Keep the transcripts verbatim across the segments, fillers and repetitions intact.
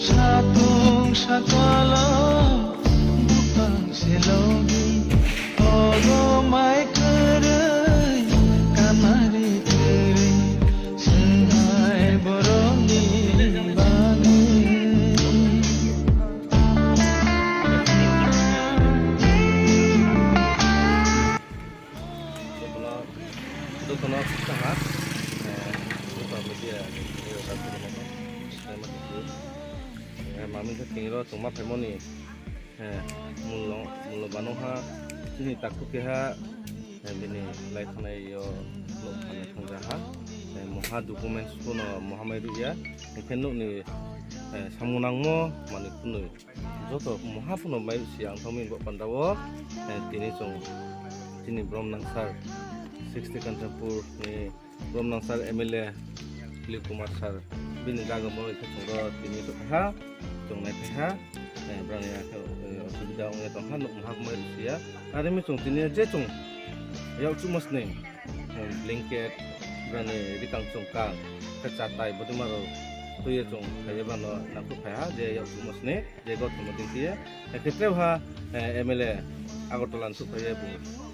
Satung sakalo bupang selogi ogo mai kwrwi kamari kwrwi swngnai borokni bagwi. Jotono, jotono khakchangma, eh, joto media, eh, mami khe tini ro chwngma phaimani, eh, mullo, mullo bano ha, chini takhuk keha, eh, bini lai thanai yo nuk phalnai thangja ha, eh, moha documents phano moha mai rwya, hwnkhe nukni, eh, samung nangmo manwi phunwi. Joto moha phano mai si ang thangwi bo pandao, eh, tini chwng chini Brom Nangsar sixty Kanchanpur ni Brom Nangsar M L A Dilip Kumar sir bini jaga mo khe chwng ro tini chwng ha chwng nai ha, eh, brani akhe, eh, osubida ongya tong ha nuk moha mai si ya. Are mi chwng tini je chwng yak chwng mosni. Blanket, brani rikang chwngkang, khe chatai, bodima rok twiwi chwng phaiwi brano nangkuk phaiha, je yak chukmasni, je gothono tintwi. Khe treha, eh, M L A Agartala ni suk phaiwi bo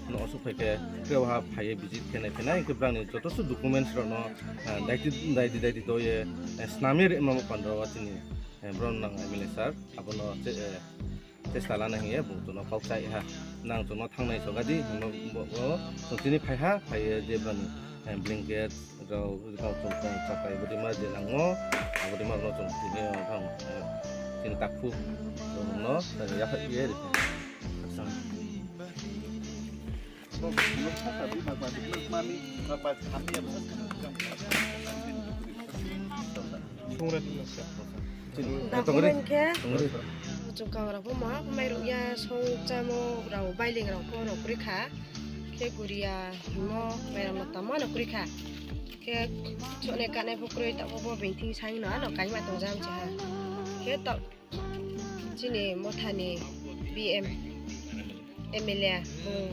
no osuk phaikhe, treha phaiwi visit khe nai khe nai, khe brani joto su documents rokno, eh, daiti, daiti, daiti doye, eh, snami rima pandro chini, eh, brom nang M L A sir, abono che-, eh, chesta lana hiye bo chwngno kok chai ha. Nang chwngno thangnai sogadi, hwnba bo, bo, chwng tini phai ha, phaiye je brani, eh, blanket rok, rok chwng tong chatai, bwdima je nango, abwdima rok chwng tini, eh, thang, eh, chini takhuk rokno, eh, yaphai ye rikha. Document khe muchung kangrok bo maha mai rok ya, song chamo rok, bailing rok bo rok kwrwi kha. Khe guria himo mairam no tamo no kwrwi kha. Khe chonai kanai bo kwrwi, tabuk bo bini thing sai no ano kaima tong jam cha ha. Khe ta Chini mothani B M, M L A, bung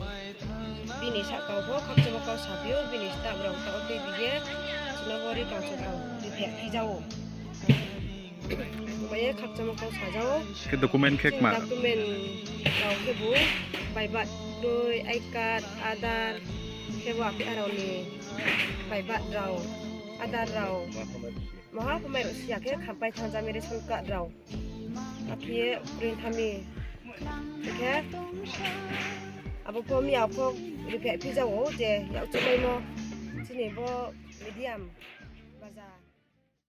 bini saka o bo khakchangma kok sapio, bini staff rok ta o tei biye chwngno bo ri kang chwng kang ri phek phi jao. Omo ye khakchangma kok sajao. Khe document khe ma? Document rok khe bo bai ba twi I card, Aadhaar, khe bo aphi aroni bai ba rok, Aadhaar rok. Maha phamai rok siya khe khampai thangjami ration card rok. Aphiye print thami. Khe abo pho miya pho riphe phi jao je yak chumai mo chini bo medium baja.